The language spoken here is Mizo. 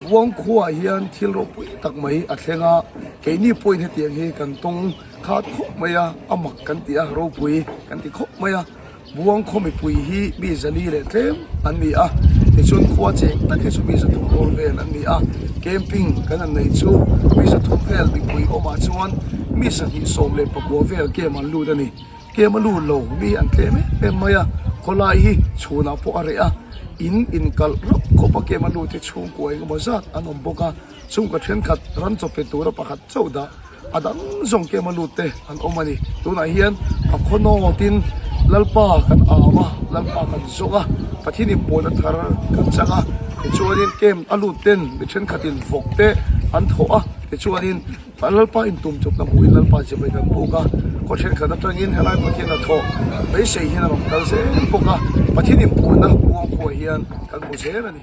Buang khuaah hian thil ropui tak mai a thleng a, keini pawhin hetiang hi kan tawng khat khawp mai a, a mak kan ti a, ropui kan ti khawp mai a. Buang khaw mipui hi mi zali leh tlem an ni a, tichuan khua cheng tak hi chu mi zathum rawl vel an ni a, camping kan han nei chu mi zathum vel mipui awmah chuan mi 219 vel camp an lut a ni. Kem a lut lo, mi an tlem em em mai a, khawlai hi chhunah pawh a reh a, in inkalh rauh khawp a kem a lut hi chhungkua engemaw zat an awm bawk a, chhungkaw thenkhat ram chaw pe tura pakhat chauh dah a dang zawng kem a lut te an awm a ni. Tunah hian a khaw nawtin Lalpa kan au a, Lalpa kan zawng a, Pathian inpawhna thar kan chang a, tichuanin kem a lut ten mi thenkhatin vawk te an thawh a, tichuanin A Lalpa intum chawpna hmuhin Lalpa chibai kan buk a, khaw thenkhat atangin helai Pathian hnathawh beisei hian a rawn kal zel bawk a, Pathian inpuhna buang khuaah hian kan hmu zel a ni.